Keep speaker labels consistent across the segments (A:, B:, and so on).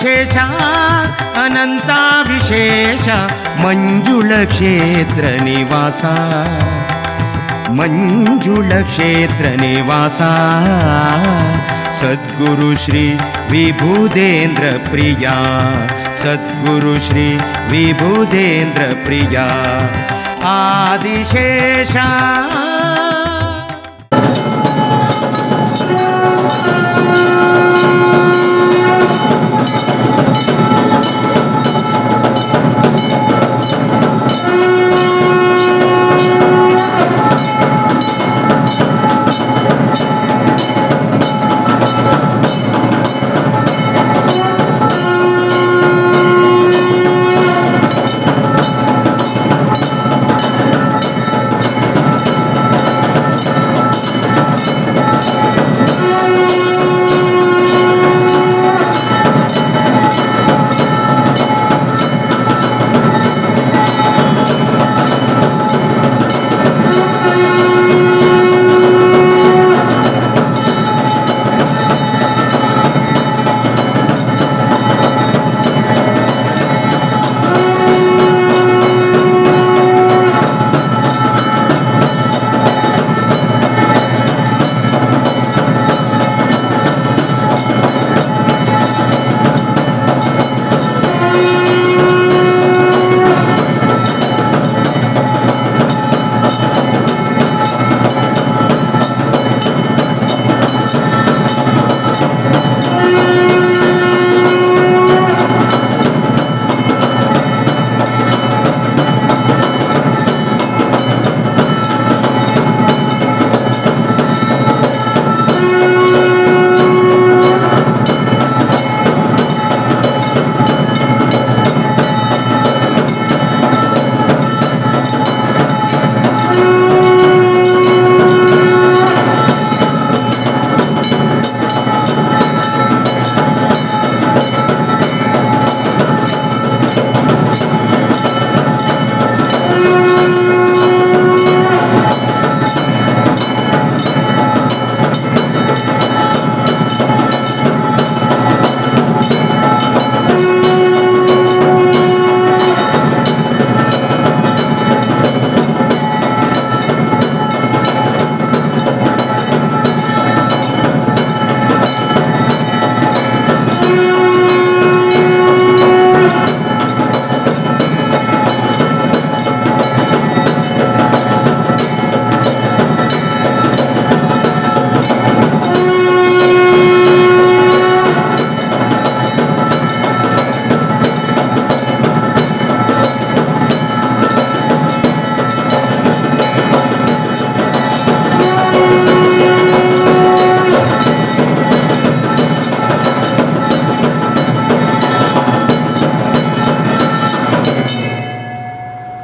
A: ಆದಿಶೇಷ ಅನಂತ ವಿಶೇಷ ಮಂಜುಳ ಕ್ಷೇತ್ರ ನಿವಾಸ ಮಂಜುಳ ಕ್ಷೇತ್ರ ನಿವಾಸ ಸದ್ಗುರು ಶ್ರೀ ವಿಭುದೇಂದ್ರ ಪ್ರಿಯ ಸದ್ಗುರು ಶ್ರೀ ವಿಭುದೇಂದ್ರ ಪ್ರಿಯ ಆದಿಶೇಷ.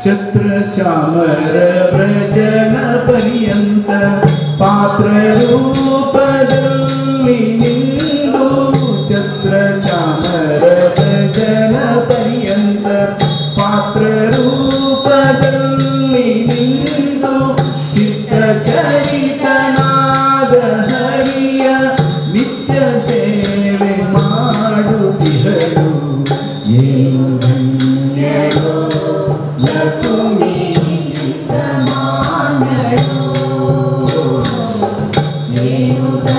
B: ಛತ್ರ ಚಾಮರ ವ್ರಜನ ಪರ್ಯಂತ ಪಾತ್ರ ರೂಪದಲ್ಲಿ ನಿಂದು ಛತ್ರ ಚಾಮರ ವ್ರಜನ ಪರ್ಯಂತ ಪಾತ್ರ ರೂಪದಲ್ಲಿ ನಿಂದು ಚಿತ್ತ ಚರಿತನಾದ ಹರಿಯ ನಿತ್ಯ ಸೇವೆ ಮಾಡುತ್ತಿಹಳು ಏನು ಧನ್ಯಳು ಲಕ್ಷ್ಮೀ ಮಾನಳು ಏನು.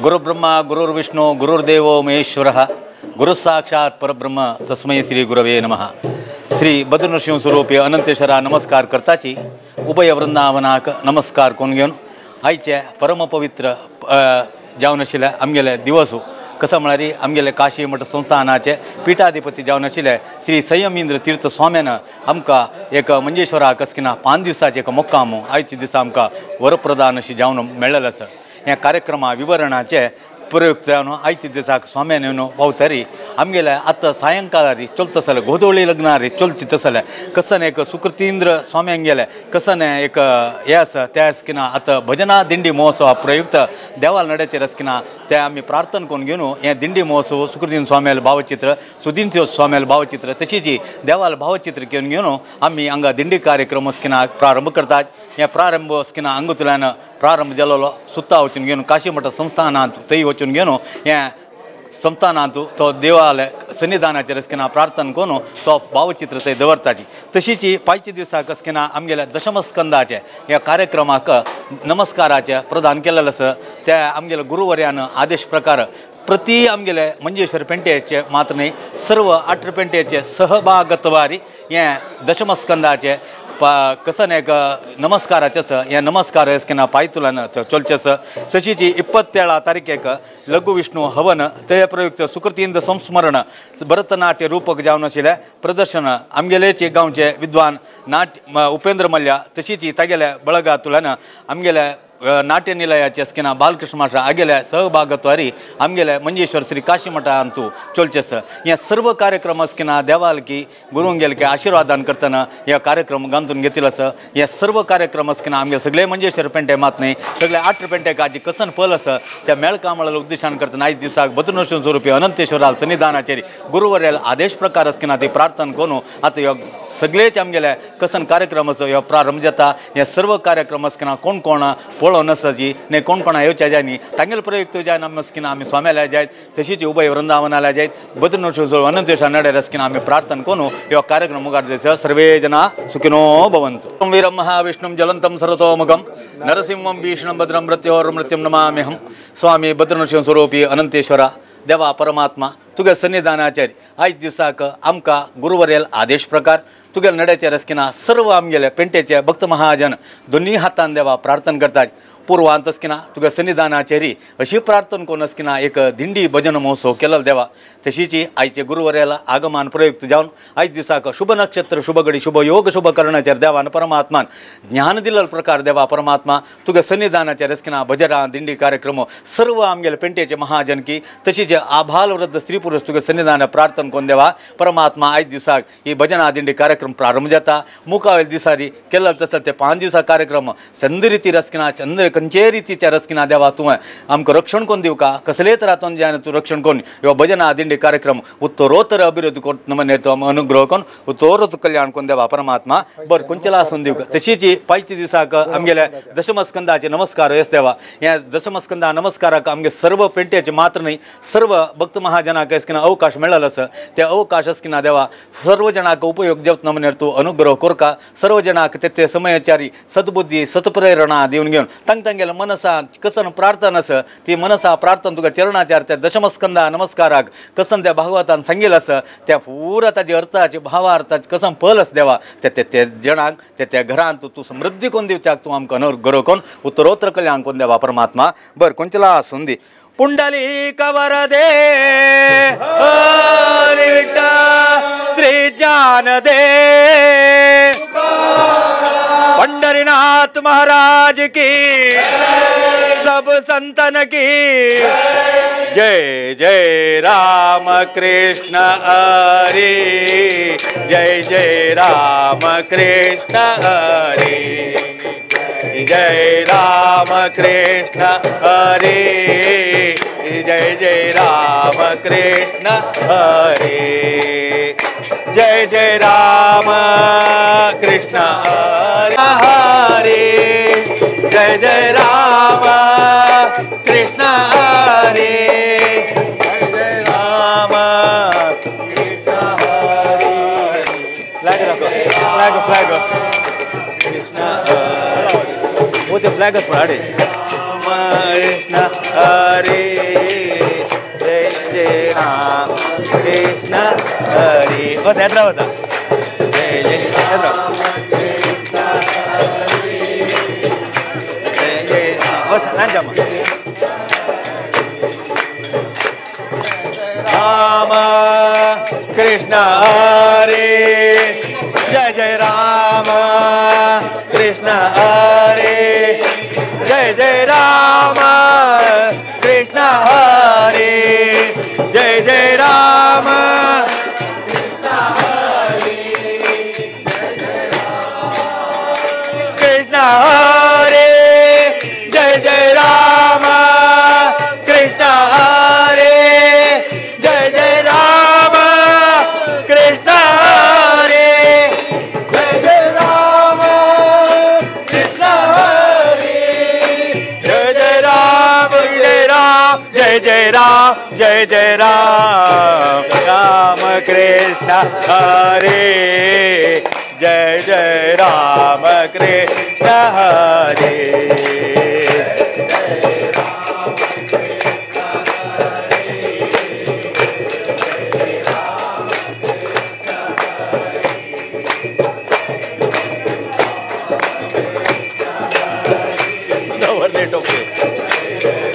C: गुरु ब्रह्मा गुरुर्विष्णु गुरुर्देवो महेश्वरः गुरु साक्षात् परब्रह्म तस्मै श्री गुरवे नमः। श्री बद्रनृसिंह स्वरूपी अनंतेश्वरा नमस्कार करताची उभय वृंदावनाक नमस्कार करून घेवन आयचे परमपवित्र जावन आशिल्ले आमगेले दिवस कसो म्हळ्यार आमगेले काशी मठ संस्थानाचे पीठाधिपती जावन आशिल्ले श्री संयमींद्र तीर्थ स्वाम्यान आमकां एक मंजेश्वराक अस्किना 5 दिसाचें एक मुक्काम आयच्या दिसा आमकां वरप्रदान अशें जावन मेळ्ळेलें आसा। ह्या कार्यक्रमा विवरणाचे प्रयुक्त जावन आयच्या दिसाक स्वाम्यान येवन पावतरी आमगेले आतां सायंकाळारी चलता आसले गोधोळी लग्नारी चलती तसले कसन एक सुकृतींद्र स्वाम्यांगेले कसन एक हें आसा त्या आसकिना आतां भजना दिंडी महोत्सव प्रयुक्त देवाल नड्याचेर आसकिना ते आमी प्रार्थना करून घेवन हें दिंडी महोत्सव सुकृतींद्र स्वाम्याले भावचित्र सुदींद्र स्वाम्याले भावचित्र तशीच देवाल भावचित्र घेवन घेवन आमी हांगा दिंडी कार्यक्रम आसकिना प्रारंभ करतात। हें प्रारंभ आसकिना हांगातल्यान प्रारंभ जालोलो सुत्ता वचून घेवन काशी मठ संस्थानांत थंय वचून घेवन हें संस्थानांत तो देवालय सन्निधानाचेर आसकिना प्रार्थना करून तो भावचित्र थंय दवरताची। तशीच पांयच्या दिसाक आसकिना आमगेल्या दशमस्कंदाचे ह्या कार्यक्रमाक नमस्काराचे प्रदान केलेलें आसा। त्या आमगेल्या गुरुवर्यान आदेश प्रकार प्रति आमगेले मंजेश्वर पेंटेचे मात्र न्ही सर्व 8 पेंटेचे सहभागत्वारी हें दशमस्कंदाचे कसन एक नमस्काराचें आसा। हे नमस्कार आसकिना पायतुलान चलचें आसा। तशीच 27 तारखेक लघु विष्णु हवन ते प्रयुक्त सुकृतींद्र संस्मरण भरतनाट्य रूपक जावन आशिल्लें प्रदर्शन आमगेलेच गांवचे विद्वान नाट्य उपेंद्र मल्ल्या तशीच तागेल्या बळगातुल्यान आमगेल्या नाट्य निलयाचे आसकिना बालकृष्ण मास्टर आगेल्या सहभागत्वारी आमगेल्या मंजेश्वर श्री काशी मठांतू चलचें आसा। ह्या सर्व कार्यक्रम आसकिना देवालकी गुरुंगेलकी आशीर्वादान करतना ह्या कार्यक्रम गांथून घेतिल्लो आसा। ह्या सर्व कार्यक्रम आसकिना आमगे सगळे मंजेश्वर पेंटे मात न्ही सगळे 8 पेंटेक आजी कसन फल आसा त्या मेळका म्हळ्यार उद्देशान करतना आयज दिसाक बद्रनृसिंह स्वरूपी अनंतेश्वराल सन्निधानाचेर गुरुवर्याल आदेश प्रकार आसकिना ती प्रार्थना करून आतां ह्यो सगळेच आमगेले कसन कार्यक्रम आसा ह्यो प्रारंभ जाता। ह्या सर्व कार्यक्रम आसकिना कोण कोण पळोवन आसाची न्ही कोण कोणा येवच्या जाय न्ही तांगेले प्रयुक्त जाय आसकिना आमी स्वाम्याला जायत तशीच उभय वृंदावनाला जायत बद्रनृसिंह अनंतेश्वर नड्यार आसकिना आमी प्रार्थना करून ह्यो कार्यक्रम मुखार जायचो। सर्वे जना सुखिनो भवन्तु। वीरं महाविष्णुं ज्वलन्तं सरसोमुखं नरसिंहं भीषणं भद्रं मृत्योर्मृत्युं नमाम्यहं। स्वामी बद्रनृसिंह स्वरूपी अनंतेश्वरा देवा परमात्मा तुगे सन्निधानाचेर आयज दिसाक आमकां गुरुवर्याल आदेश प्रकार तुगेले नड्याचेर आसकिना सर्व आमगेले पेंटेचे भक्त महाजन दोन्ही हातान देवा प्रार्थना करतात। पूर्वांत आसकिना तुगे सन्निधानाचेरी अशी प्रार्थना करून आसकिना एक दिंडी भजन महोत्सव केलो देवा। तशीच आयचे गुरुवर्याला आगमान प्रयुक्त जावन आयज दिसाक शुभ नक्षत्र शुभ घडी शुभ योग शुभ करणाचेर देवान परमात्मान ज्ञान दिल्लो प्रकार देवा परमात्मा तुगे सन्निधानाचेर आसकिना भजना दिंडी कार्यक्रम सर्व आमगेले पेंटेचे महाजन की तशीच आभाल वृद्ध स्त्री पुरुष तुगे सन्निधान प्रार्थना करून देवा परमात्मा आयज दिसाक ही भजना दिंडी कार्यक्रम प्रारंभ जाता। मुखावेल दिसारी केलो तसो ते 5 दिसा कार्यक्रम चंद रितीर आसकिना चंद्र खंयचे रितीच्या रसकिना देवा तुवें आमकां रक्षण कोन्न दिवका कसलेच रातोन जायना तूं रक्षण कोन्न ह्यो भजना दिंडी कार्यक्रम उत्तरोत्तर अभिवृद्धी कोन्न मने तूं अनुग्रह कोन्न उत्तरोत्तर कल्याण कोन्न देवा परमात्मा बरं खंयचेला आसून दिवका। तशीच पांयच्या दिसाक आमगेल्या दशमस्कंदाचे नमस्कार येस देवा। ह्या दशमस्कंदा नमस्काराक आमगे सर्व पेंट्याचे मात्र न्ही सर्व भक्त महाजनाक आसकिना अवकाश मेळ्ळो आसा ते अवकाश आसकिना देवा सर्व जणांक उपयोग जेवतना मने तूं अनुग्रह कोरका सर्व जणांक ते समयाचारी सद्बुद्धी सत्प्रेरणा दिवन घेवन तांकां तांगेले मनसा कसन प्रार्थना आसा ती मनसा प्रार्थना तुका चरणाचार त्या दशमस्कंदा नमस्काराक कसन त्या भागवतान सांगिल्लें आसा त्या पुरा ताजे अर्थाचे भावार्थाचे कसन फल आसा देवा त्या त्या जणांक त्या त्या घरांत तूं समृद्धी कोन्न दिवच्याक तूं आमकां अनुग्रह कोन्न उत्तरोत्तर कल्याण कोन्न देवा परमात्मा बरं खंयचेला आसून दी। पुंडलीक वरदे हरी विठ्ठल श्री ज्ञानदेव पंढरीनाथ महाराज की सब संतन की जय। जय राम कृष्ण हरे जय जय राम कृष्ण हरे जय राम कृष्ण हरे जय जय राम कृष्ण हरे जय जय राम कृष्ण हरे जय जय राम कृष्ण हरे जय जय राम कृष्ण हरे। फ्लैग रखो, फ्लैग फ्लैग वो तो फ्लैग हरे राम कृष्ण हरे जय जय राम कृष्ण हरे. होता येत रावता जय जय येत राव जय जय होता ना जमा राम कृष्ण हरे जय जय राम कृष्ण हरे जय जय राम कृष्ण हरे जय जय राम कृष्ण हरे जय जय राम कृष्ण हरे जय जय राम कृष्ण हरे जय जय राम कृष्ण हरे जय जय राम जय राम जय जय राम जय जय राम राम कृष्ण हरे जय जय राम कृष्ण हरे. दवरले टोपे.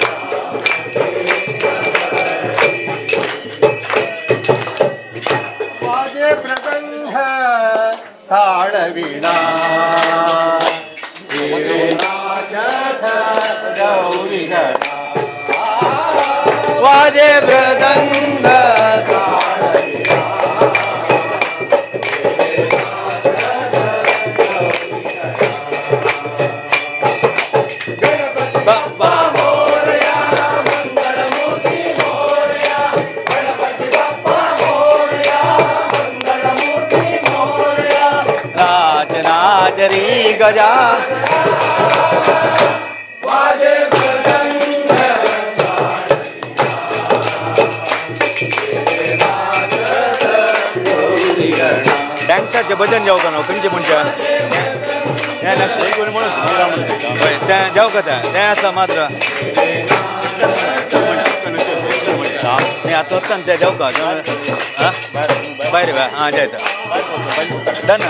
D: वाजे प्रसंग ताळविणा
C: वाजे मृदंग बाप्पा नाच नाच री गजा डँक्साचें भजन जेवता न्हू खंयचें मनशान हें लक्ष म्हणून हय तें जेवका तें तें आसा मात्र न्ही आतां वचता न्ही तें जेवका आं भायर आं जेयता डन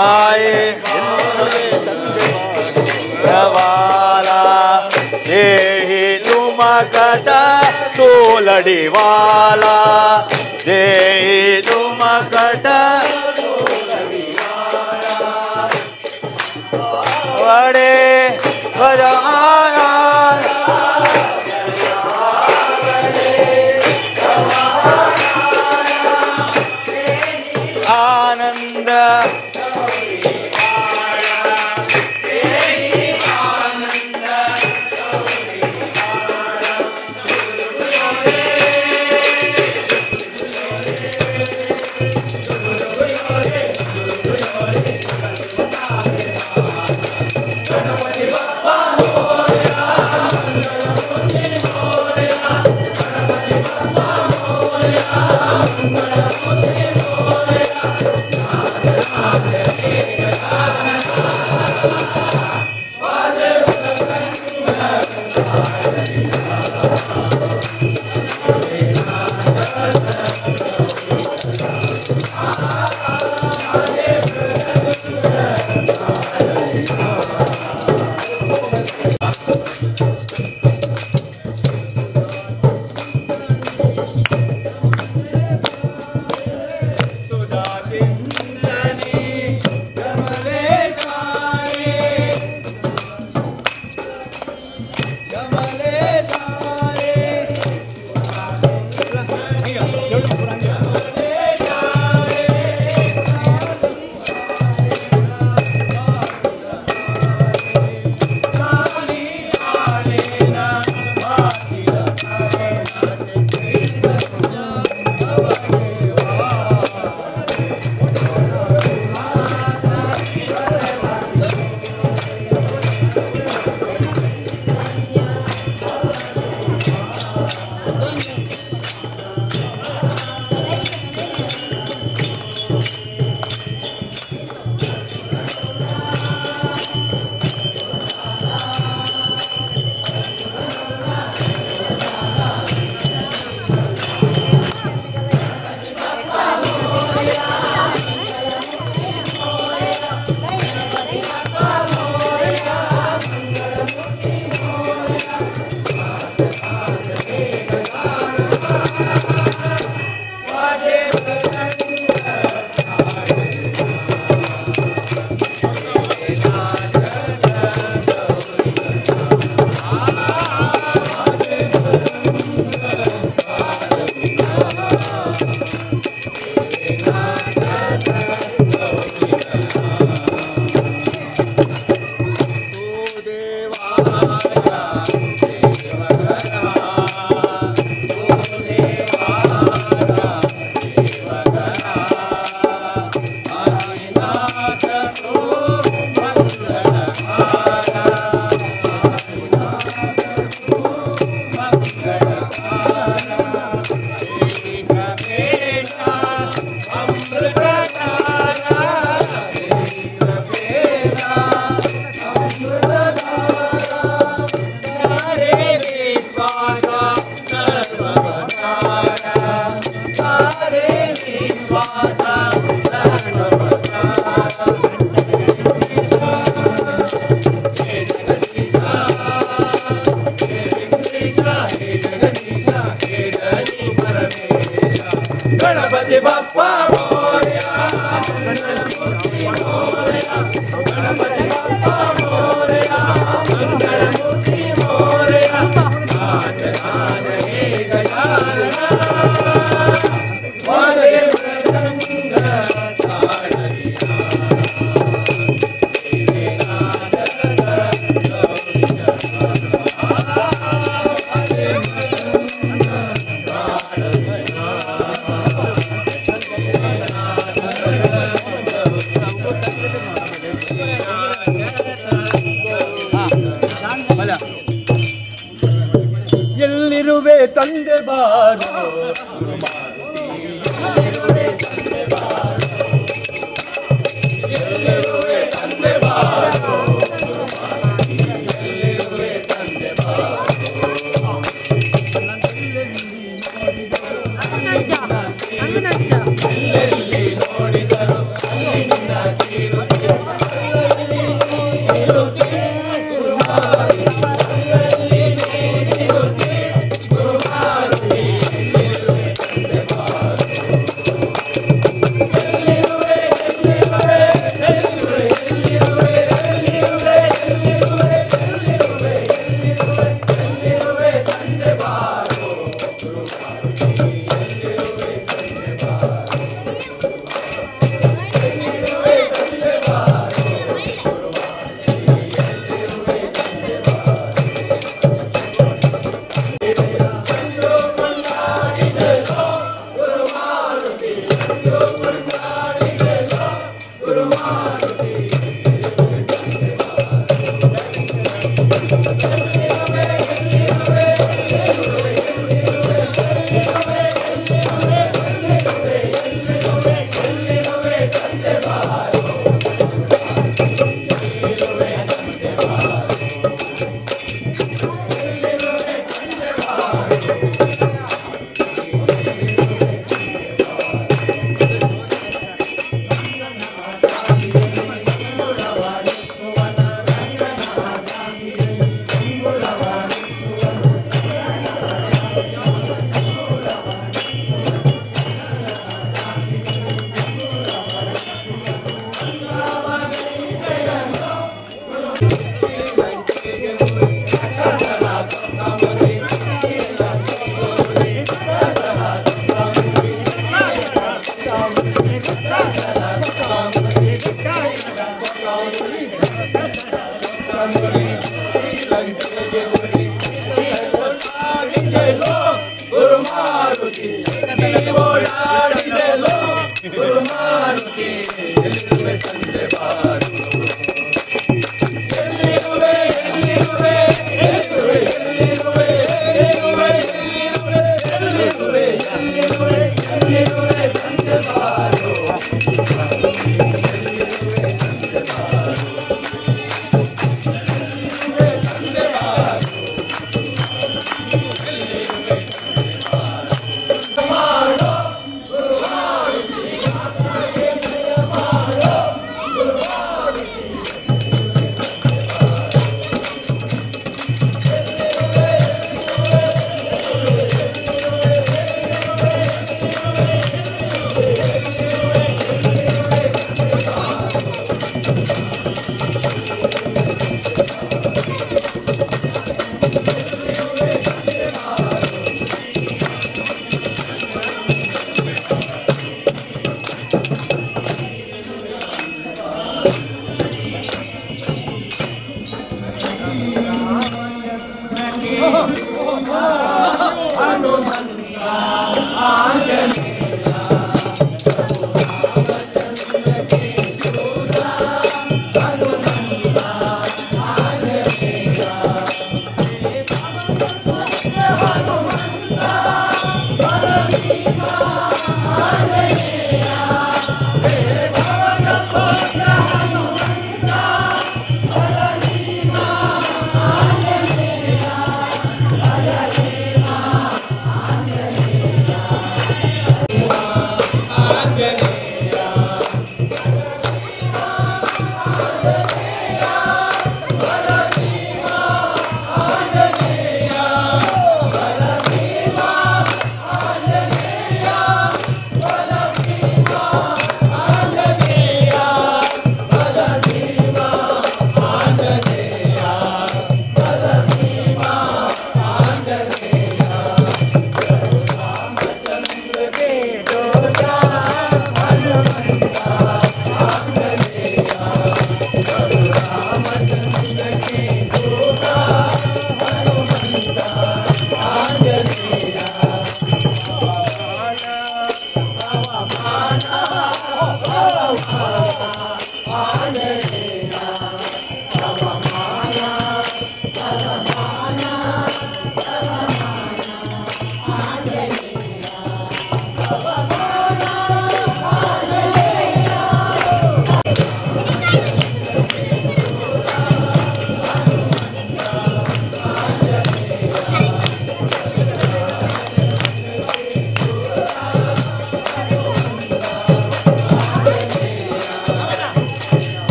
C: आए वाला देहि तुमकटा तोलडीवाला देहि तुमकटा वडे वरा आनंद
D: ಎಲ್ಲಿರುವೆ ತಂದೆ ಬಾರೋ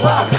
D: Kumara,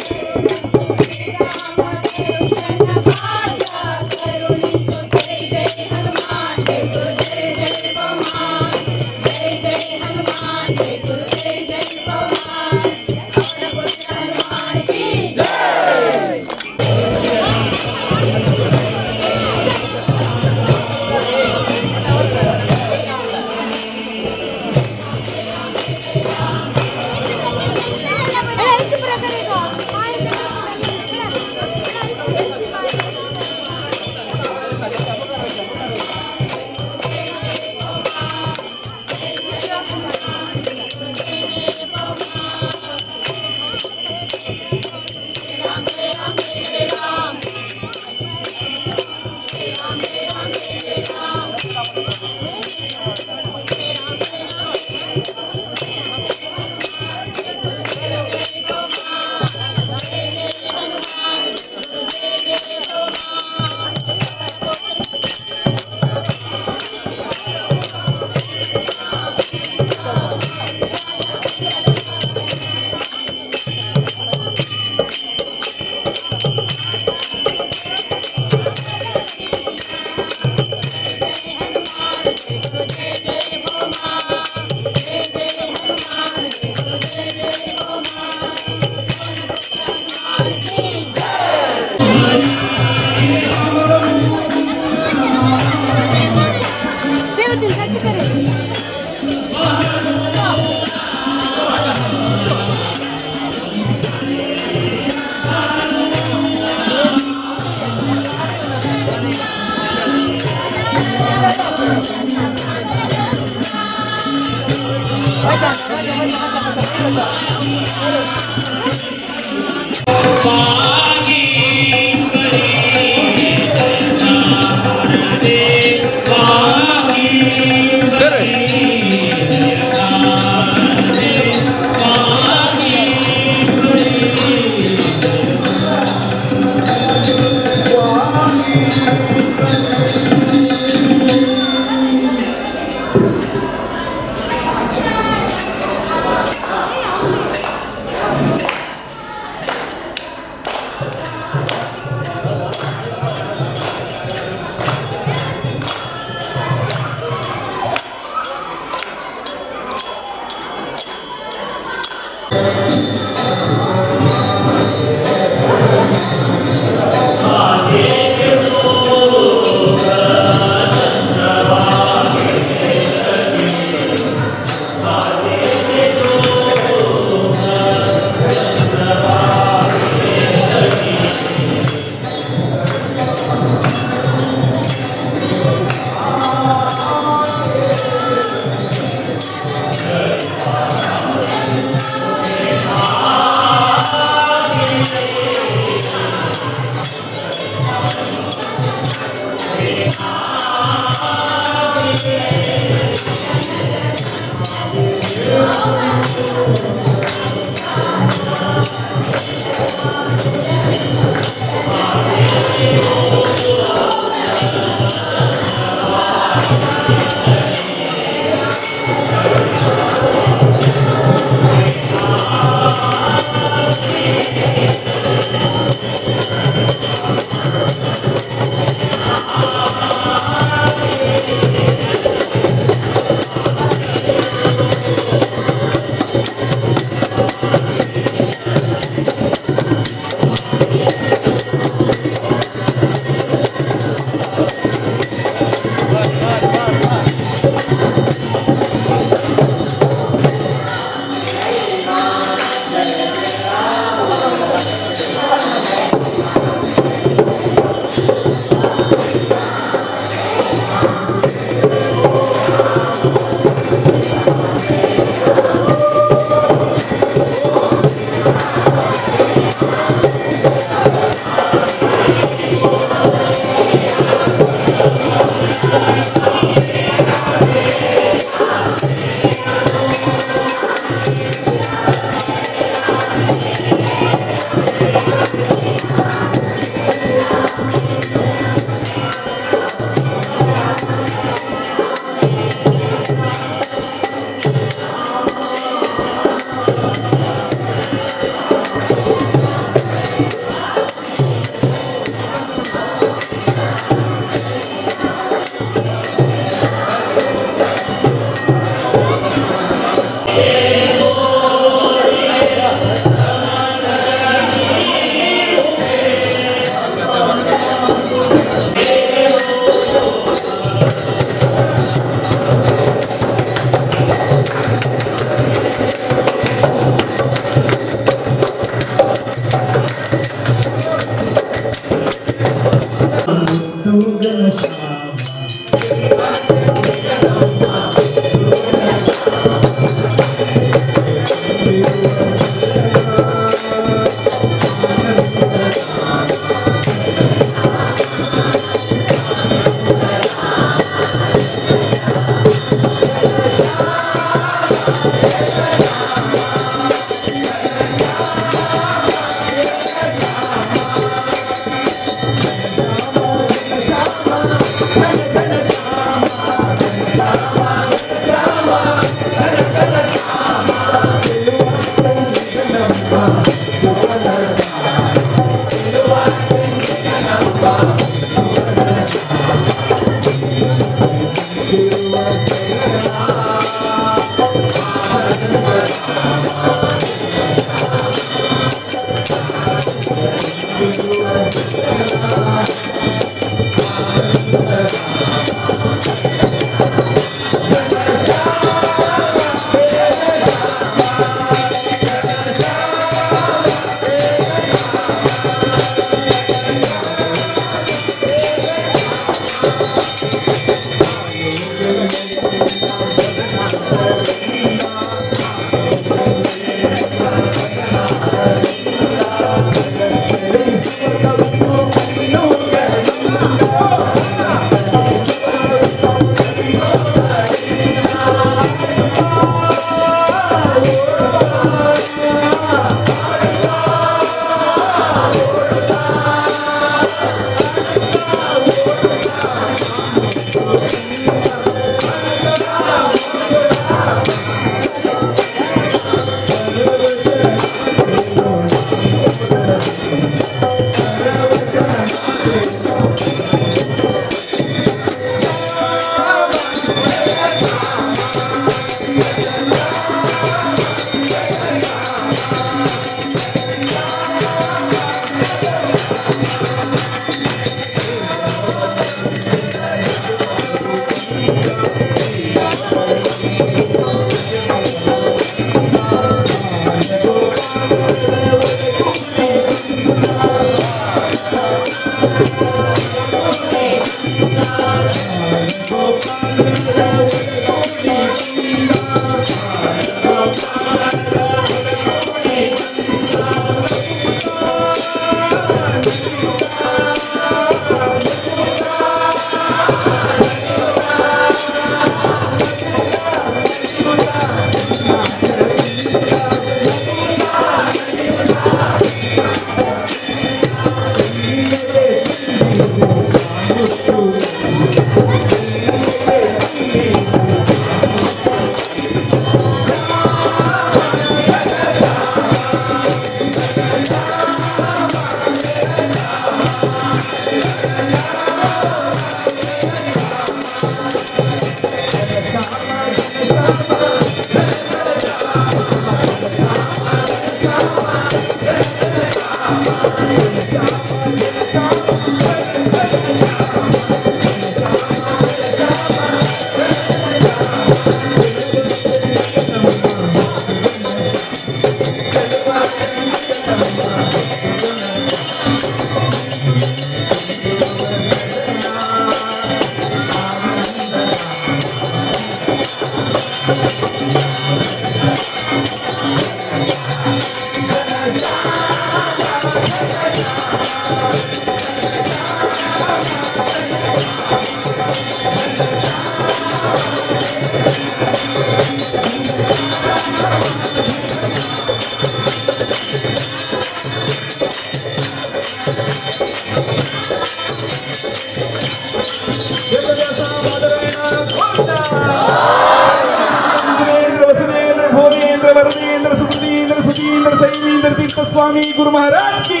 B: स्वामी गुरु महाराज की,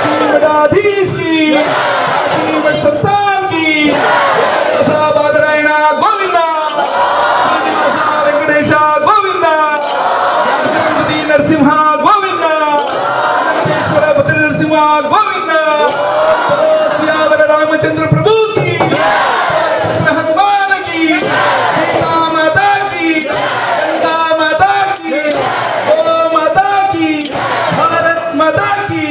B: श्री मठाधीश की, श्री मठ संस्थान की, बादरायणा गोविंदा, वेंकटेशा गोविंदा, गणपति नरसिंहा गोविंदा, वेंकटेश्वर भद्र नरसिंहा गोविंदा, सियावर रामचंद्र प्रभु की, हनुमान की, सीता माता की, गंगा माता की, गो माता की, भारत माता की।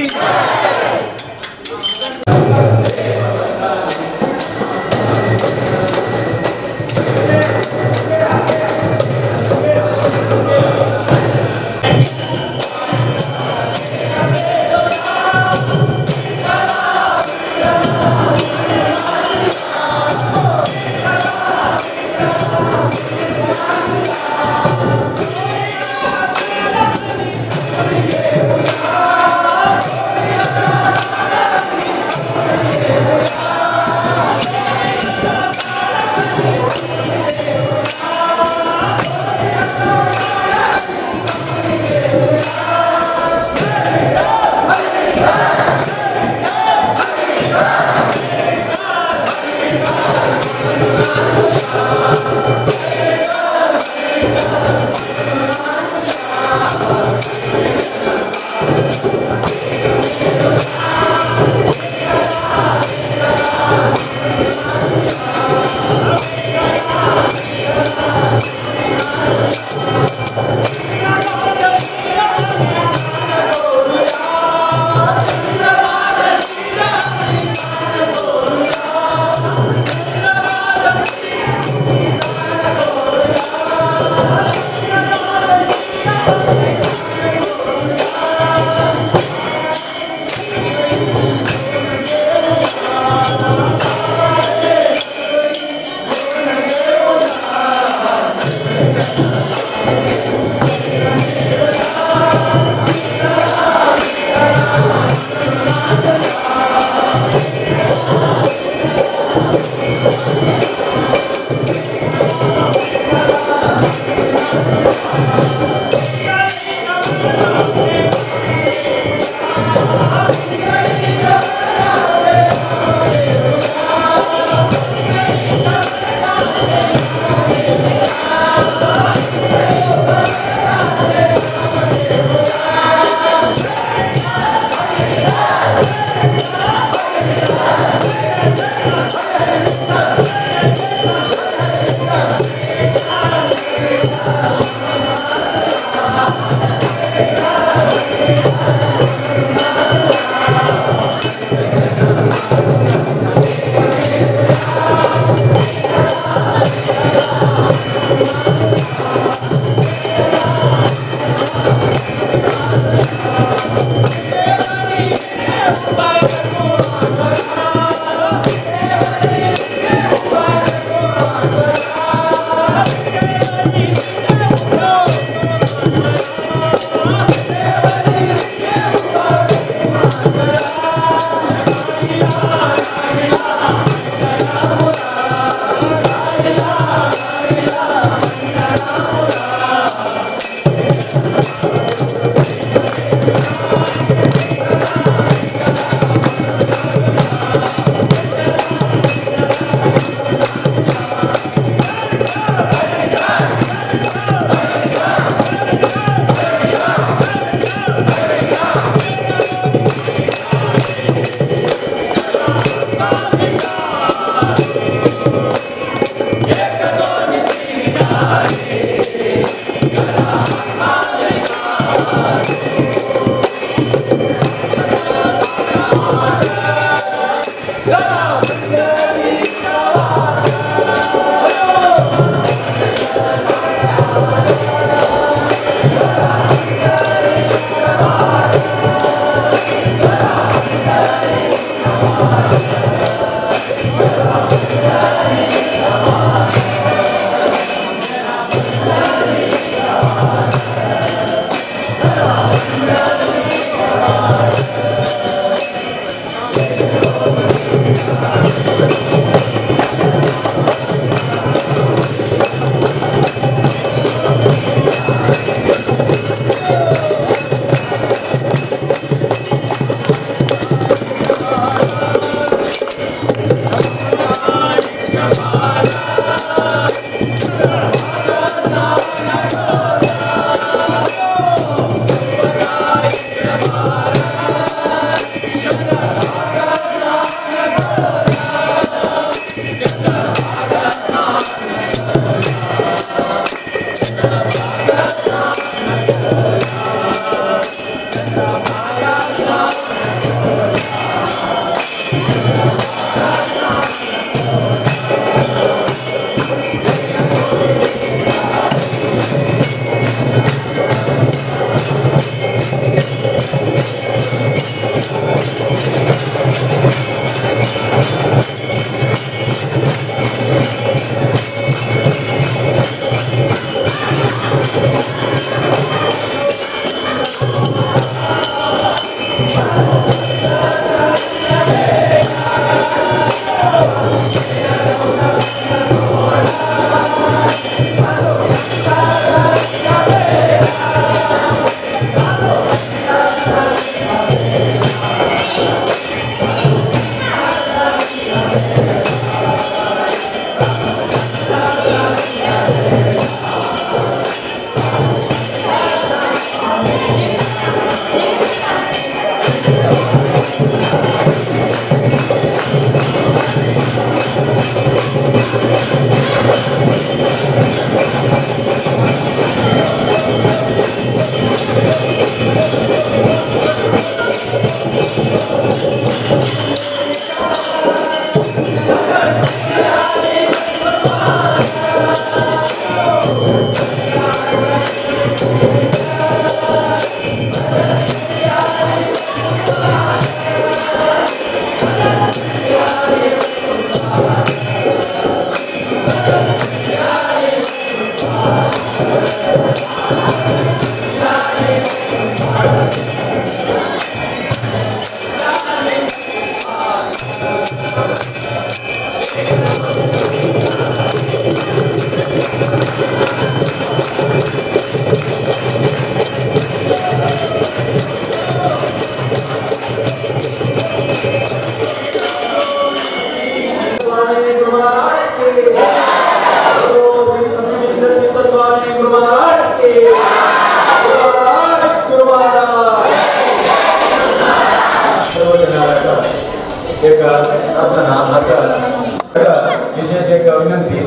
D: विशेष एक विनंती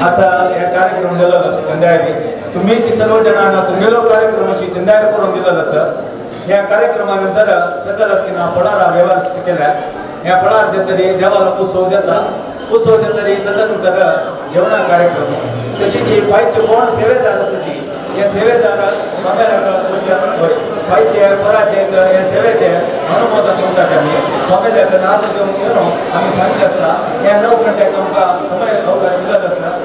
D: आता या कार्यक्रम दिलेला चंदायरी तुम्हीच सर्व जणांना तुमगेलो कार्यक्रमाची चंदायर करून दिलेलं असतं। या कार्यक्रमानंतर सकल असताना पडारा व्यवस्थित केल्या या पडार देतरी देवाला उत्सव देता उत्सव देतरी तदनंतर जेवणा कार्यक्रम तशीच पायचे कोण सेवेदार असती या सेवेदार पायचे पराचे या सेवेचे अनुमोदन करतात आम्ही स्वाम्याला नाच घेऊन गेलो आम्ही सांगचे असता या 9 घंट्याक आमकां समय दिलेलो आसता।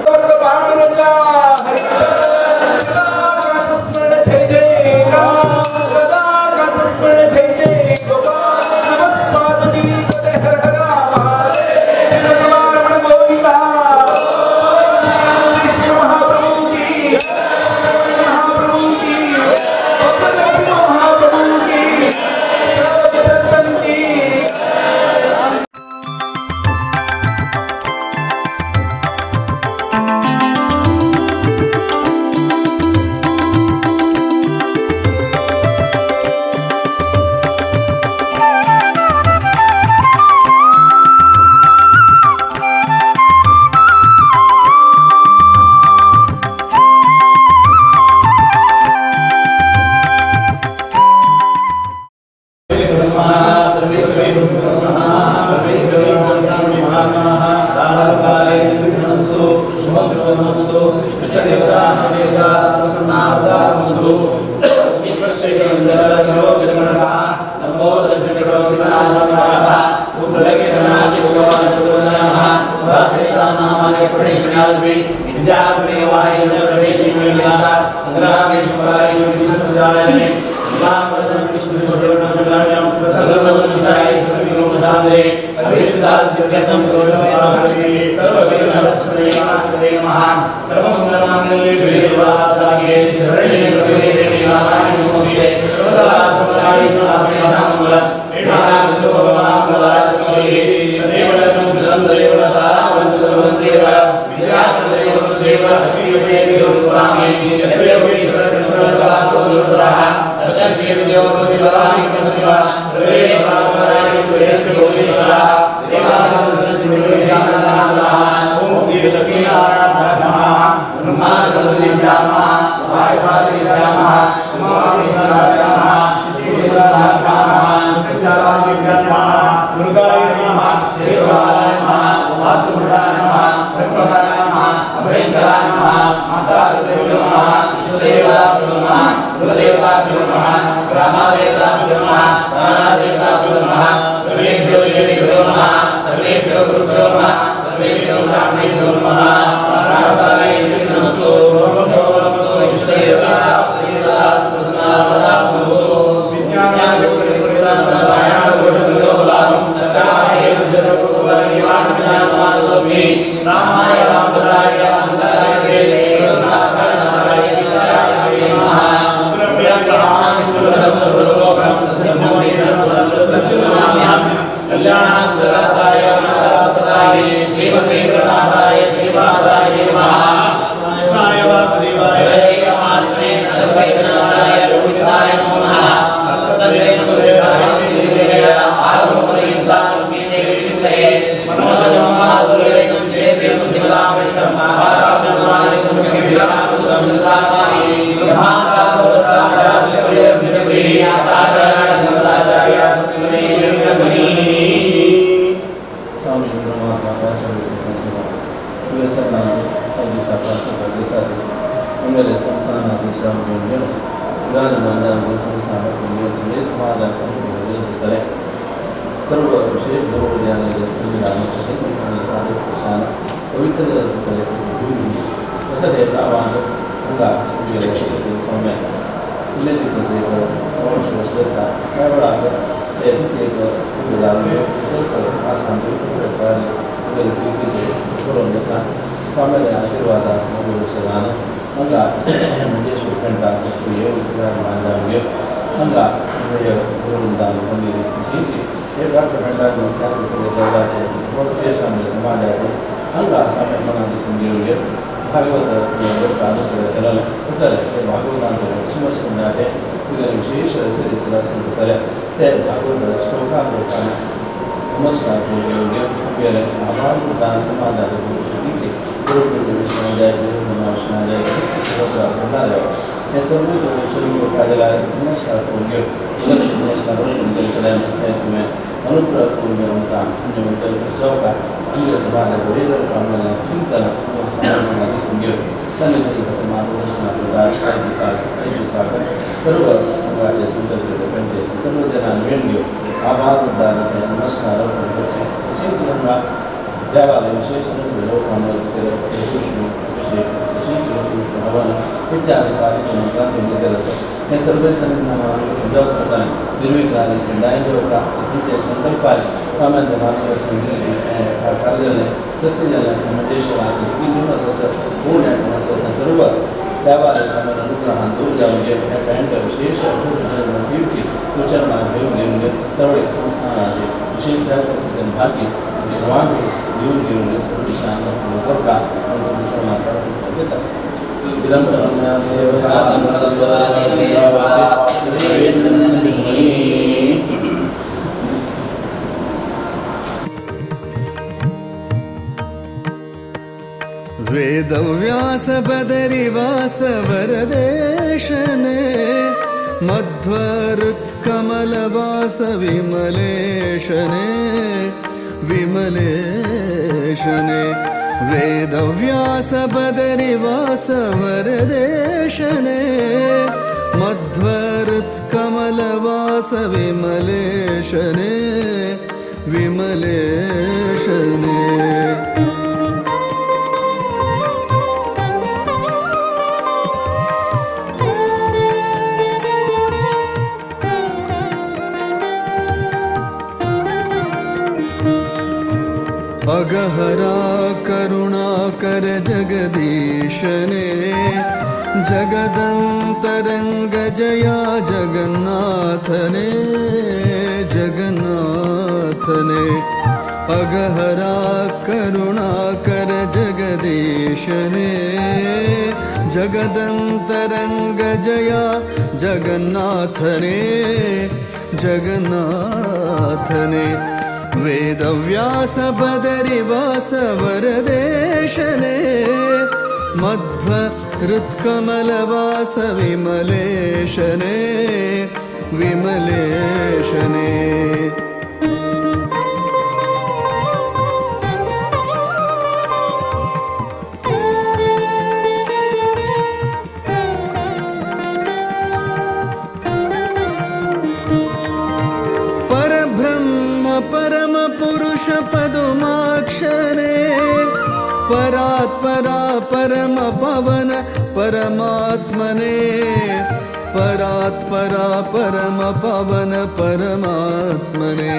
E: Vedavyasa बदरिवास वरदेशने मध्वरुत्कमलवास विमलेशने विमलेशने। वेदव्यास बदरिवास वरदेशने मध्वहृत्कमलवास विमलेशने विमलेशने। अगहरा करुणाकर जगदीशने जगदंतरंग जया जगन्नाथने जगन्नाथने। अगहरा करुणाकर जगदीशने जगदंतरंग जया जगन्नाथने जगन्नाथने। वेदव्यास बदरिवास वरदेशने मध्वहृत्कमलवास विमलेशने विमलेशने। परम पुरुष पदुमाक्षरे परात्परा परम पवन परमात्मने परात्परा परम पवन परमात्मने।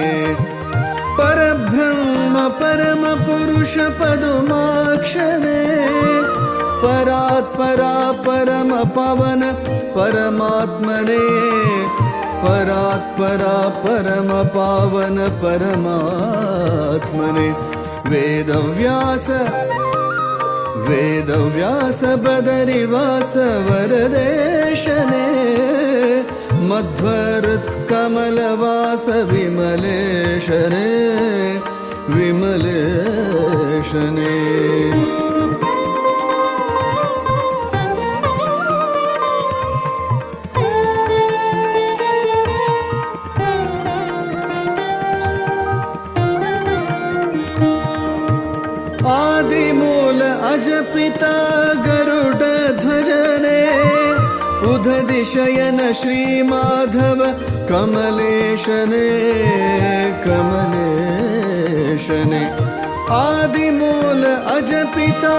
E: परब्रह्म परम पुरुष पदुमाक्षरे परात्परा परम पवन परमात्मने परात्परा परम पावन परमात्मने। वेदव्यास वेदव्यास बदरिवास वरदेशने मध्वहृत्कमलवास विमलेशने विमलेशने। आदिमूल अजपिता गरुड ध्वजने उदधिशयन श्री माधव कमलेशने कमलेशने। आदिमूल अजपिता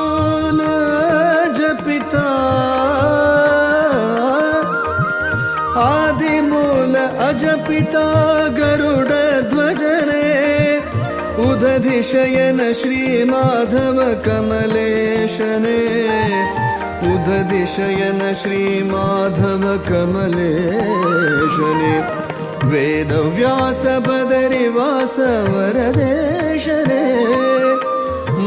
E: आदिमूल अजपिता आदिमूल अजपिता गरुड ध्वजने उदधिशयन श्री माधव कमलेशने उदधिशयन श्री माधव कमलेशने। वेदव्यास बदरिवास वरदेशने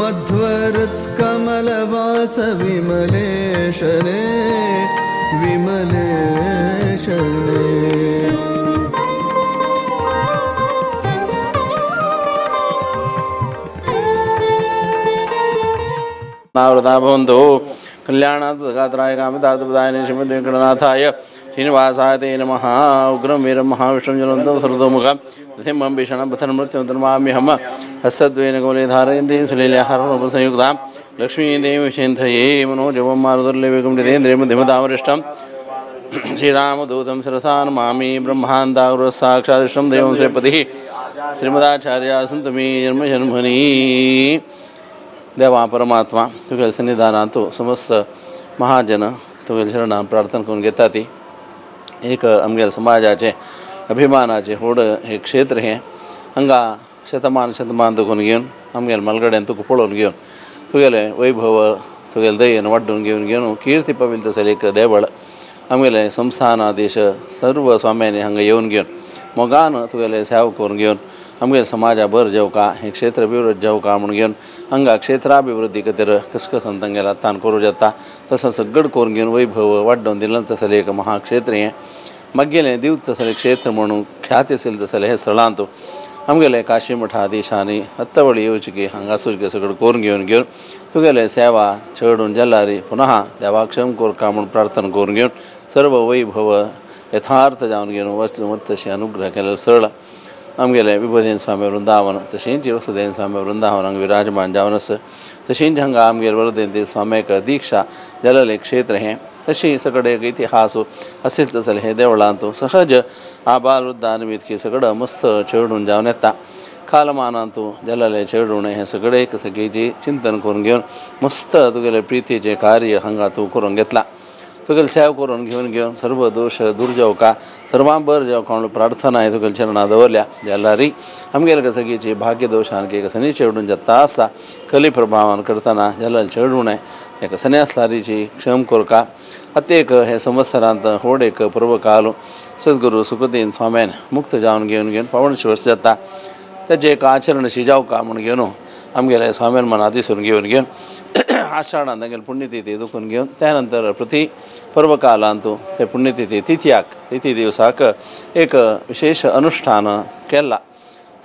E: मध्वहृत्कमलवास विमलेशने विमलेशने।
F: नावृता भवन्तु कल्याणात् गात्राय कामितार्थप्रदायिने श्रीमद्वेङ्कटनाथाय श्रीनिवासाय ते नमः। उग्रं वीरं महाविष्णुं ज्वलन्तं सर्वतोमुखं नृसिंहं भीषणं पथनमृत्युं तन्माम्यहं हस्तद्वयेन कमले धारयन्तीं सुलीलाहाररूपसंयुक्तां लक्ष्मीदेवीं विचिन्तये मनोजवं मारुतुल्यवेगं जितेन्द्रियं धिमतामरिष्टं श्रीरामदूतं शिरसा नमामि। ब्रह्मान्तागुरुः देवं श्रीपतिः श्रीमदाचार्या सन्तु मे जन्म जन्मनि। देवा परमात्मा तुगेले सन्निधानांतु समस्त महाजन तुगेले शरणान प्रार्थना करून घेता ती एक आमगेले समाजाचे अभिमानाचे व्हड हे क्षेत्र हें हांगा शतमान शतमान तुकून घेवन आमगेले मालगड्यान तुका पळोवन घेवन तुगेलें वैभव तुगेले दयेन वाड्डून घेवन घेवन कीर्ती पाविल्लें तसलें एक देवळ आमगेलें संस्थानाधीश सर्व स्वाम्यांनी हांगा येवन घेवन मोगान तुगेले सेवा करून घेवन आमगेले समाजा बर जावका हें क्षेत्र अभिवृद्ध जावका म्हूण घेवन हांगा क्षेत्राभिवृद्धी खातीर कसकसान तांगेल्या हातान करूं जाता तसो सगळें करून घेवन वैभव वाडोवन दिलें तसलें एक महाक्षेत्र हें मागेलें दिवत तसलें क्षेत्र म्हणून ख्याती आशिल्लें तसलें हें स्थळांत आमगेले काशी मठाधीशांनी हत्तवळी येवची हांगासूर सगळें करून घेवन घेवन तुगेले सेवा चडून जाल्यार पुनः देवाक क्षम करका म्हूण प्रार्थना करून घेवन सर्व वैभव यथार्थ जावन घेवन वच तशें अनुग्रह केलें सरळ आमगेले विभुदेन स्वामी वृंदावन तशेंच वसुदेन स्वामी वृंदावन हांगा विराजमान जावन आसा. तशेंच हांगा आमगेर वरदेन स्वाम्याक दीक्षा जालेलें क्षेत्र हें अशी सगळे एक इतिहास असेल तसले हे देवळांत सहज आबाल वृद्धान सगळं मस्त चेडून जावन येता. कालमानांत जालेलें चेडूण हें सगळें एक सगळीची चिंतन करून घेवन मस्त तुगेले प्रितीचें कार्य हांगा तूं करून घेतलां. तुगेले सेवा करून घेवन घेवन सर्व दोश दूर जावका सर्वां बर जावका म्हणून प्रार्थना तुगेले चरणां दवरल्या जाल्यार आमगेले सगळीची भाग्य दोशान सनी चेडून जाता आसा कली प्रभावान करतना जाल्यार चेडूण एक सनी आसलारीची क्षम करका. आतां एक हे संवत्सरांत व्हड एक पर्वकाल सद्गुरू सुखदेन स्वाम्यान मुक्त जावन घेवन घेवन 85 वर्स जाता ताजें एक आचरण शी जावका म्हूण घेवन आमगेले स्वाम्यान मनां दिसून घेवन घेवन आषाढांत तांगेले पुण्यतिथी दुखून घेवन त्या नंतर प्रति पर्वकालांत ते पुण्यतिथी तिथ्याक तिथी दिवसाक एक विशेष अनुष्ठान केलां.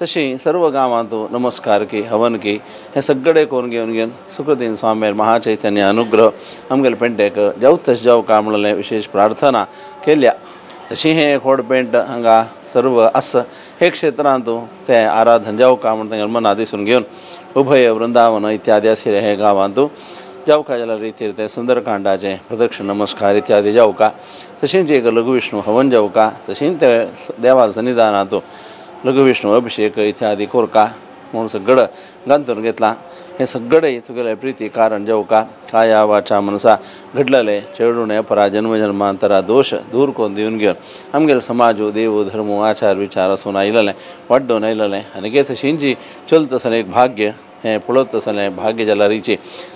F: तशी सर्व गांवांत नमस्कार की हवन की हें सगळें करून घेवन घेवन सुखदेन स्वामी महाचैतन्य अनुग्रह आमगेले पेंटेक जावं तशें जावका म्हणलें विशेष प्रार्थना केल्या. तशी हें एक व्हड पेंट हांगा सर्व आसा हे क्षेत्रांत तें आराधन जावका म्हूण तांगेले मनां दिसून घेवन उभय वृंदावन इत्यादी आशिल्ले हे गांवांत जावका जाल्यार रितीर तें सुंदरकांडाचें प्रदक्षिण नमस्कार इत्यादी जावका. तशेंच एक लघुविष्णू हवन जावका तशेंच ते देवा सन्निधानांत लघुविष्णू अभिषेक इत्यादी करका म्हूण सगळं गांतून घेतलां. हें सगळें तुगेलें प्रिती कारण जावका काया वाचा मनसा घडलेलें चेडूण अपरा जन्म जन्मांतरा दोश दूर करून दिवन घेवन आमगेले समाज देव धर्म आचार विचार आसून आयलेलें वाड्डून आयलेलें आनी तशेंची चलत आसलें एक भाग्य हें पळयत आसलें भाग्य जाल्यारीची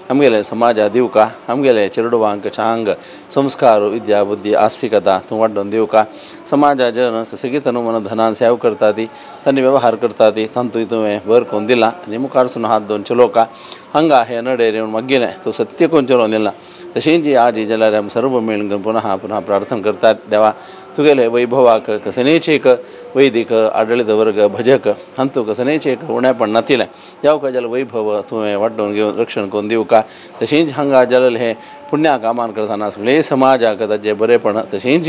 F: आमगेले समाजा दिवका आमगेले चेडवांक चांग संस्कार विद्या बुद्धी आस्तिकता तूं वाड्डून दिवका. समाजा जन सगळीं तनु मन धनान सेव करता ती तांणी वेव्हार करता ती तांतूय तुवें बर करून दिलां आनी मुखारसून हात दोन चलोवका हांगा हे नडेर येवन मागीलें तूं सत्य करून चलोवन दिलां. तशेंच आजी जाल्यार आमी सर्व मेळून पुनः पुनः प्रार्थना करतात देवा तुगेले वैभवाक कसनेच एक वैदिक आडळीत वर्ग भजक हांतू कसनेच एक उणेपण नातिलें जावका जाल्यार वैभव तुवें वाड्डून घेवन रक्षण करून दिवका. तशेंच हांगा जालेलें हें पुण्या कामान करतना सगळे समाजाक ताजें बरेपण तशेंच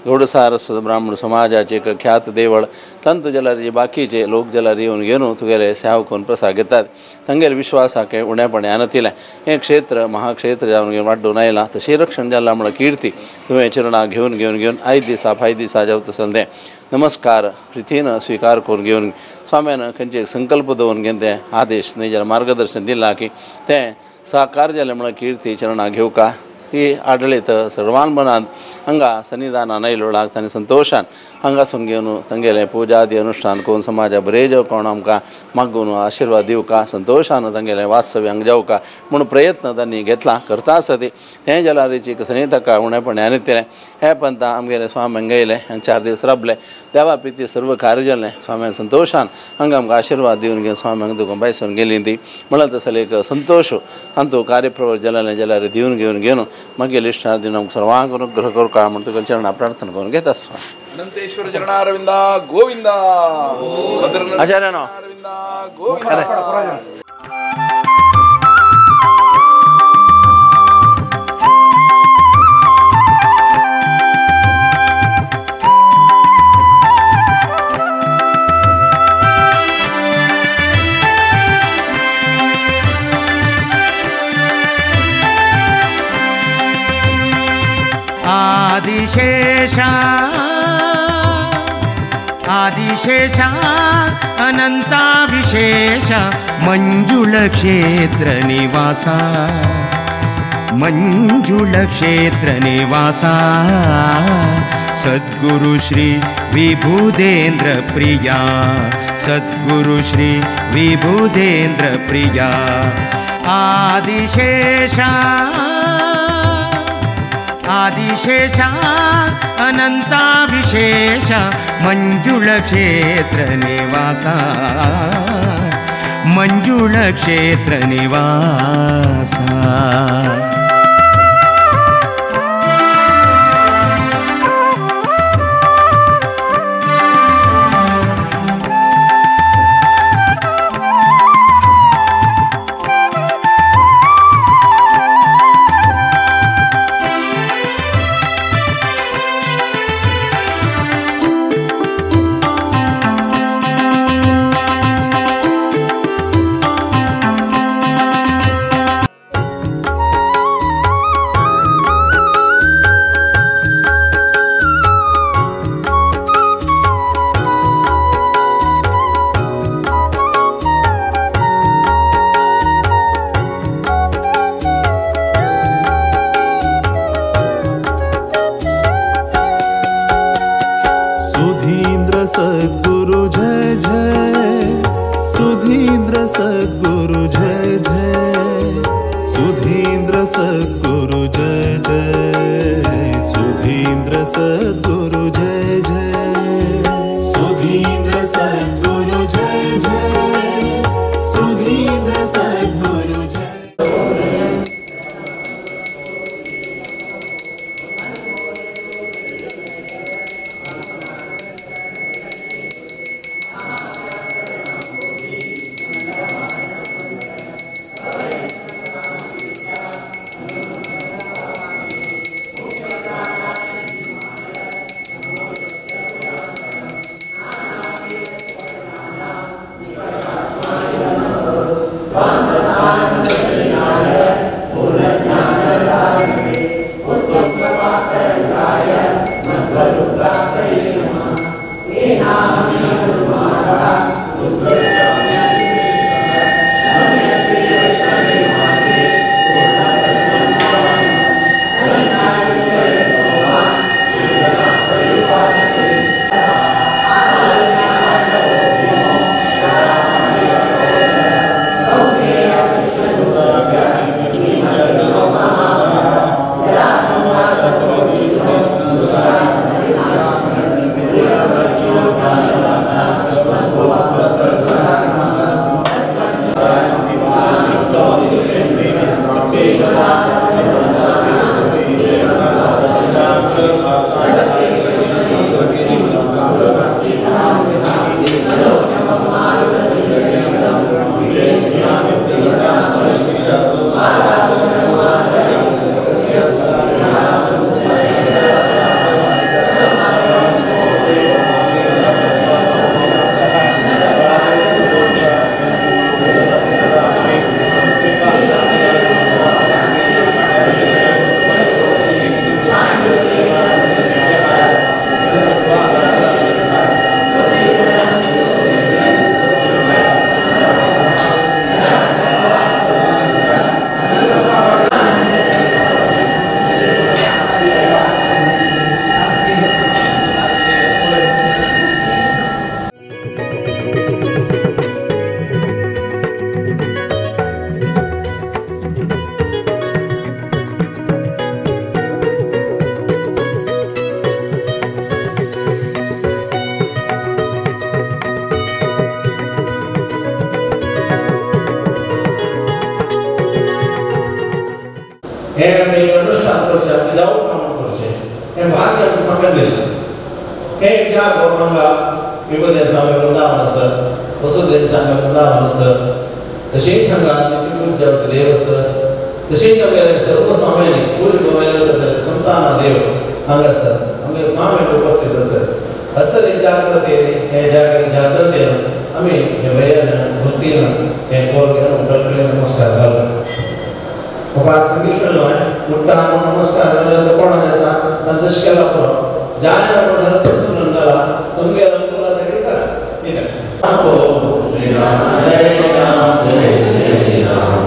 F: गौडसार ब्राह्मण समाजाचे एक ख्यात देवळ तांतू जाल्यार बाकीचे लोक जाल्यार येवन घेवन तुगेले सेव करून प्रसाद घेतात तांगेले विश्वासाक उणेपण नातिलें हें क्षेत्र महाक्षेत्र जावन घेवन वाड्डून आयलां तशें रक्षण जालां म्हणून कीर्ती तुवें चरणां घेवन घेवन घेवन आयज दिसा फायद दिसा जावं तसलें तें नमस्कार प्रितीन स्विकार करून घेवन स्वाम्यान खंयचे एक संकल्प दवरून घेवन तें आदेश न्हय जाल्यार मार्गदर्शन दिलां की तें साकार जालें म्हणून कीर्ती चरणां घेवका ही आडळीत सर्वान मनांत हांगा सन्निधानान आयलो तांणी संतोशान हांगासून घेवन तांगेलें पुजा आदी अनुष्ठान करून समाजा बरें जावका म्हणून आमकां मागून आशिर्वाद दिवका संतोशान तांगेलें वास्तव्य हांगा जावका म्हणून प्रयत्न तांणी घेतला करता आसा ती हें जाल्यारीची कसली ताका उणेपण आनी तें हे पंता आमगेले स्वामी हांगा येयले हांगा 4 दीस राबले देवा प्रिती सर्व कार्य जालें स्वाम्यान संतोशान हांगा आमकां आशिर्वाद दिवन घेवन स्वामी हांगा तुका बायसून गेली ती म्हणल्यार तसले एक संतोश हांतू कार्यप्रवर जालें जाल्यार दिवन घेवन घेवन मागीर इश्टार दिवन आमकां सर्वांक अनुग्रह करका म्हूण तुका चरणां प्रार्थना करून घेता स्वामी.
B: अनंतेश्वर चरणारविंदा गोविंदा
F: आचार्यानो
B: गोविंदा.
A: आदिशेषा आदिशेषा अनंताविशेष मंजुळ क्षेत्र निवासा मंजुळ क्षेत्र निवासा सद्गुरु श्री विभुदेंद्र प्रिया सद्गुरु श्री विभुदेंद्र प्रिया आदिशेषा आदिशेषा अनंताविशेष मंजुळ क्षेत्र निवासा मंजुळ क्षेत्र निवासा.
E: सद्गुरु जय जय, सुधींद्र सद्गुरु जय जय, सुधींद्र सद्गुरु जय।
F: हे आमी अनुष्ठान करचें, आमी जावप काम करचें, हें भाग्य आमकां स्वाम्यान दिलां. हें जागो हांगा विभुदेन स्वामी वृंदावन आसा, वसुदेन स्वामी वृंदावन आसा, तशेंच हांगा नित्यपूजाचे देव आसा, तशेंच आमगेले सर्व स्वाम्यांनी पूज गोवेले संस्थाना देव हांगा आसा, आमगेले स्वामी उपस्थित आसा. असले जागृतेन हे जागे जागृतेन आमी हे वयान वृत्तीन हे कोर घेवन डॉक्टरीन नमस्कार घालता. उपास सांगितलेलो उठ्ठा नमस्कार घालता कोणा येता तशें केला पुरो जायना जाल्यार घाला तुमगे अनुकूल आसा की करा कितें. श्रीराम जय राम जय जय Ram,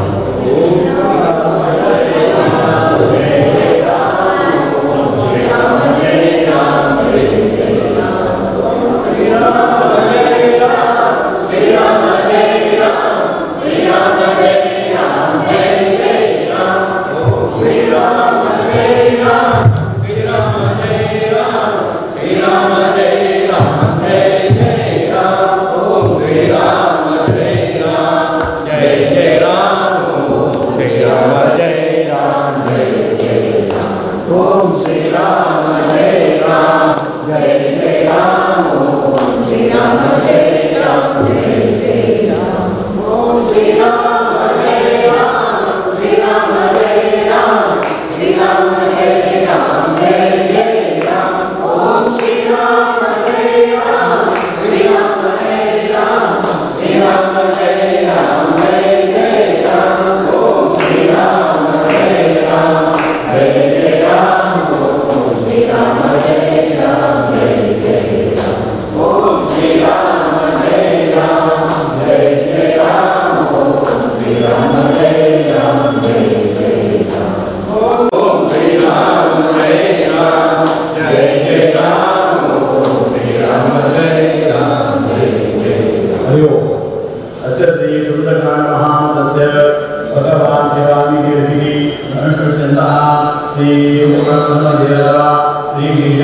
G: Jai Ram, Jai Ram.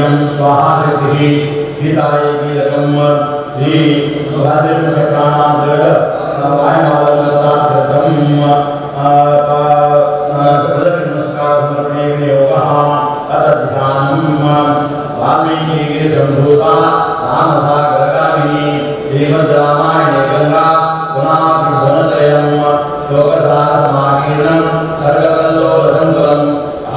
D: बीजं स्वाहा शक्तिः सीतायै कीलकं श्री प्राणां प्रदक्षिणनमस्कार समर्पणे विनियोगः तदध्यानं वाल्मीकिगिरिसम्भूता रामसागरगामिनी श्रीमद्रामायणे गङ्गा पुनाभिभुवनत्रयं श्लोकसारसमाकीर्णं सर्गकल्लोलसङ्कुलम्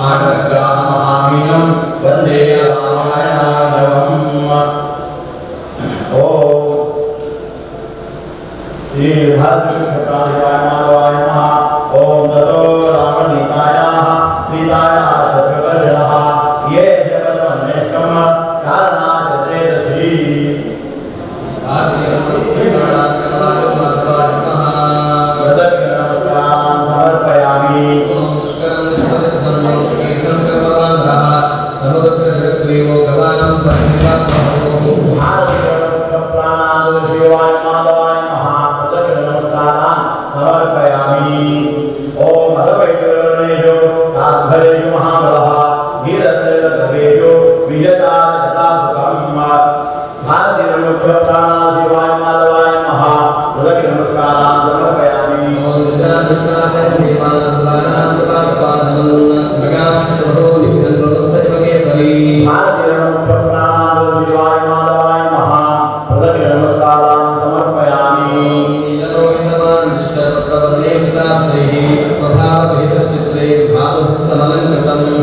D: आटग्राहमहामीनं वन्दे रामायणार्णवम्। ॐ श्री भारतविष्णुक्षेत्राधिपाय माधवाय नमः। ॐ ततो रामनीतायाः सीतायाः शत्रुघ्नः ये जगदन्वेषं कारणाचेतसी। प्रदक्षिणनमस्कारान् समर्पयामि। भारतप्राणादशिवाय माधवाय नमः। प्रदक्षिणनमस्कारान् समर्पयामि। ॐ अधवैकरणेषु राध्वरेषु महाबलः धीरशैलसभेषु विजताशतासुखम्। भारतीयमुख्यप्राणाशिवाय माधवाय नमः। प्रदक्षिणनमस्कारान् समर्पयामि। भारतीयमुख्यप्राणाशिवाय माधवाय नमः। प्रदक्षिणनमस्कारान् समर्पयामि।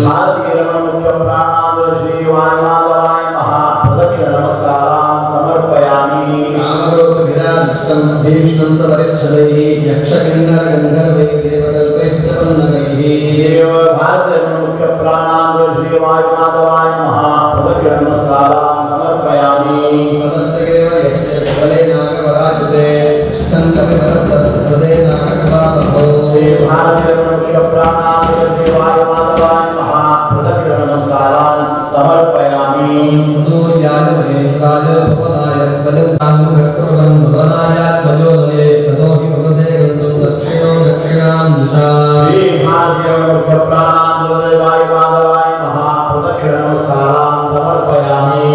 D: भारतीयमुख्यप्राणाशिवाय माधवाय नमः। प्रदक्षिणनमस्कारान् समर्पयामि। भारतीयमुख्यप्राणाशिवाय माधवाय नमः। प्रदक्षिणनमस्कारान् समर्पयामि। भारतीयमुख्यप्राणाशिवाय माधवाय नमः। प्रदक्षिणनमस्कारान् समर्पयामि।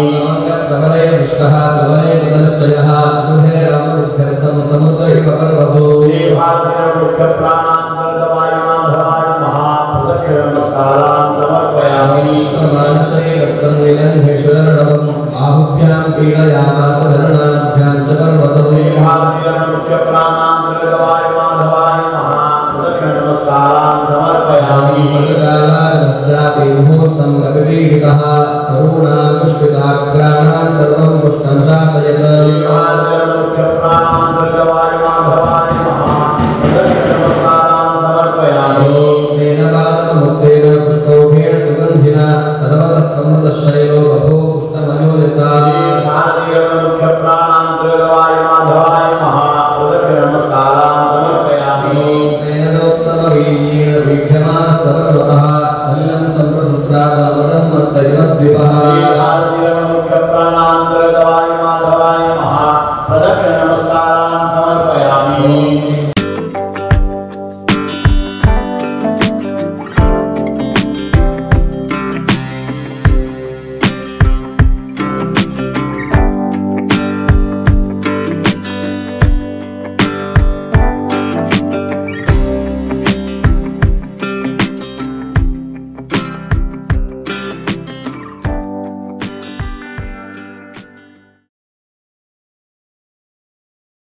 D: भारतीयमुख्यप्राणाशिवाय माधवाय नमः। प्रदक्षिणनमस्कारान् समर्पयामि। भारतीयमुख्यप्राणान्तर्गतवाय माधवाय नमः। प्रदक्षिणनमस्कारान् समर्पयामि। भारतीयमुख्यप्राणान्तर्गतवाय माधवाय नमः। प्रदक्षिणनमस्कारान् समर्पयामि।
G: मुहूर्तं रविपीडितः करुणापुष्पिताग्राणा